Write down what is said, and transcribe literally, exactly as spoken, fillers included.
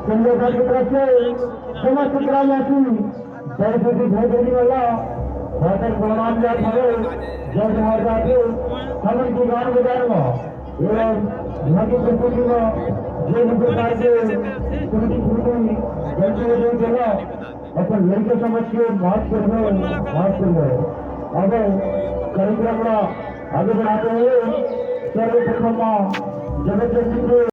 संगठन की तरफ से समस्त ग्रामवासी सरस्वती भाई बहनी वाला हार्दिक प्रणाम जात हवे। जय जोहार जात हे। हमन के गांव बाजार में एवं यहाँ की प्रस्तुति में जो भी प्रकार के त्रुटि त्रुटि गलती हो गई है, अपन लड़के समझ के माफ कर दो, माफ कर दो। अब कार्यक्रम का आगे बढ़ाते हुए सर्वप्रथम माँ जगत जननी के